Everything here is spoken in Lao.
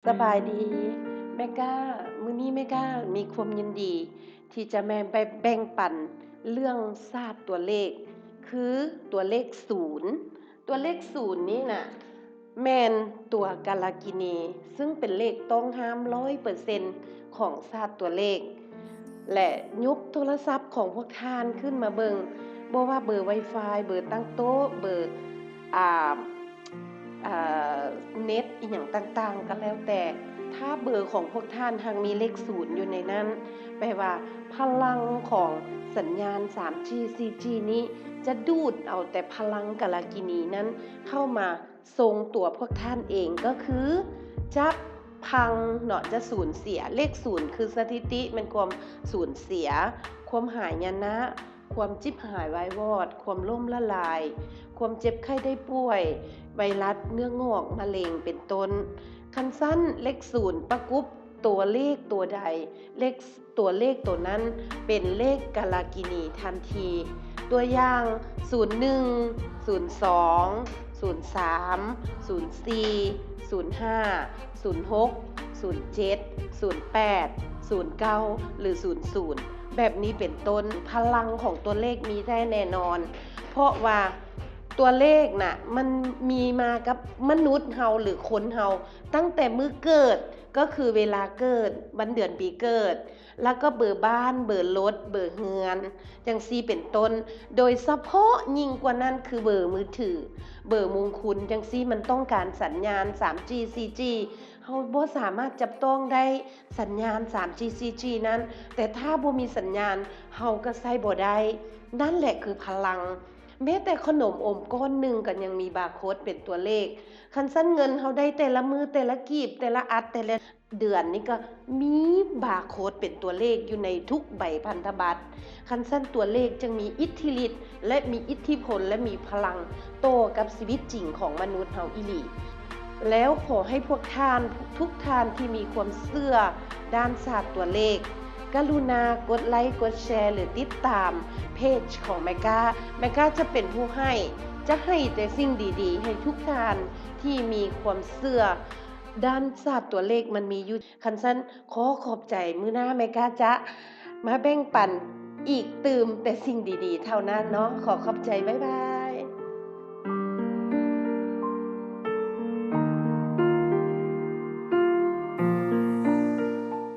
ສະບາຍດີ ແມ່ກ້າ. ມື້ນີ້ແມ່ກ້າມີຄວາມຍິນດີທີ່ຈະແມ່ນໄປແບ່ງປັນເລື່ອງສາດຕົວເລກ ຄືຕົວເລກສູນ. ຕົວເລກສູນນີ້ນະ ແມ່ນຕົວກາລາກິນີ ຊຶ່ງເປັນເລກຕ້ອງຫ້າມຮ້ອຍເປີເຊັນຂອງສາດຕົວເລກ ແລະ ຍົກໂທລະສັບຂອງພວກທ່ານຂຶ້ນມາເບິ່ງ, ບໍ່ວ່າເບີໄວຟາຍ, ເບີຕັ້ງໂຕະ, ເບີ ອ່າ ອ່າ ເນັດອີ່ຫຍັງຕ່າງໆກໍແລ້ວແຕ່, ຖ້າເບີຂອງພວກທ່ານຫາກມີເລກສູນຢູ່ໃນນັ້ນ, ແປວ່າພະລັງຂອງສັນຍານ ສາມຈີ ສີ່ຈີ ນີ້ຈະດູດເອົາແຕ່ພະລັງກາລາກິນີນັ້ນເຂົ້າມາຊົງຕົວພວກທ່ານເອງ, ກໍຄືຈະພັງເນາະ, ຈະສູນເສຍ. ເລກສູນຄືສະຖິຕິ ແມ່ນຄວາມສູນເສຍ, ຄວາມຫາຍະນະ, ຄວາມຈິບຫາຍວາຍວອດ, ຄວາມລົ້ມລະລາຍ, ຄວາມເຈັບໄຂ້ໄດ້ປ່ວຍ, ໄວຣັສ, ເນື້ອງອກ, ມະເລັງ ເປັນຕົ້ນ. ຄັນຊັ້ນເລກສູນປະກົບຕົວເລກຕົວໃດ, ເລກ ຕົວເລກຕົວນັ້ນເປັນເລກກາລາກິນີທັນທີ. ຕົວຢ່າງ ສູນໜຶ່ງ, ສູນສອງ, ສູນສາມ, ສູນສີ່, ສູນຫ້າ, ສູນຫົກ, ສູນເຈັດ, ສູນແປດ, ສູນເກົ້າ ຫຼື ສູນສູນ ແບບນີ້ເປັນຕົ້ນ. ພະລັງຂອງຕົວເລກມີແທ້ແນ່ນອນ, ເພາະວ່າຕົວເລກນະ ມັນມີມາກັບມະນຸດເຮົາ ຫຼື ຄົນເຮົາ ຕັ້ງແຕ່ມື້ເກີດ, ກໍຄືເວລາເກີດ, ວັນເດືອນປີເກີດ, ແລ້ວກໍເບີບ້ານ, ເບີລົດ, ເບີເຮືອນ ຈັ່ງຊີ້ເປັນຕົ້ນ. ໂດຍສະເພາະຍິ່ງກວ່ານັ້ນຄືເບີມືຖື, ເບີມຸງຄຸນ ຈັ່ງຊີ້ ມັນຕ້ອງການສັນຍານ ສາມຈີ ສີ່ຈີ. ເຮົາບໍ່ສາມາດຈັບຕ້ອງໄດ້ສັນຍານ ສາມຈີ ສີ່ຈີ ນັ້ນ, ແຕ່ຖ້າບໍ່ມີສັນຍານ ເຮົາກໍໃຊ້ບໍ່ໄດ້. ນັ້ນແຫຼະຄືພະລັງ. ແມ້ແຕ່ຂະໜົມອົມກ້ອນໜຶ່ງກໍຍັງມີບາໂຄດເປັນຕົວເລກ. ຄັນຊັ້ນເງິນເຮົາໄດ້ແຕ່ລະມື້, ແຕ່ລະກີບ, ແຕ່ລະອັດ, ແຕ່ລະເດືອນນີ້ກໍມີບາໂຄດເປັນຕົວເລກຢູ່ໃນທຸກໃບພັນທະບັດ. ຄັນຊັ້ນຕົວເລກຈຶ່ງມີອິດທິລິດ ແລະ ມີອິດທິພົນ ແລະ ມີພະລັງຕໍ່ກັບຊີວິດຈິງຂອງມະນຸດເຮົາອີ່ຫຼີ. ແລ້ວຂໍໃຫ້ພວກທ່ານ ທຸກທ່ານທີ່ມີຄວາມເຊື່ອດ້ານສາດຕົວເລກ ກະລຸນາກົດໄລກ໌ ກົດແຊ ຫຼື ຕິດຕາມເພຈຂອງແມກາ. ແມກາຈະເປັນຜູ້ໃຫ້, ຈະໃຫ້ແຕ່ສິ່ງດີໆໃຫ້ທຸກທ່ານທີ່ມີຄວາມເຊື່ອດ້ານສາດຕົວເລກມັນມີຢູ່. ຄັນຊັ້ນ ຂໍຂອບໃຈ, ມື້ໜ້າແມກາຈະມາແບ່ງປັນອີກຕື່ມແຕ່ສິ່ງດີໆເທົ່ານັ້ນເນາະ. ຂໍຂອບໃຈ, ບາຍບາ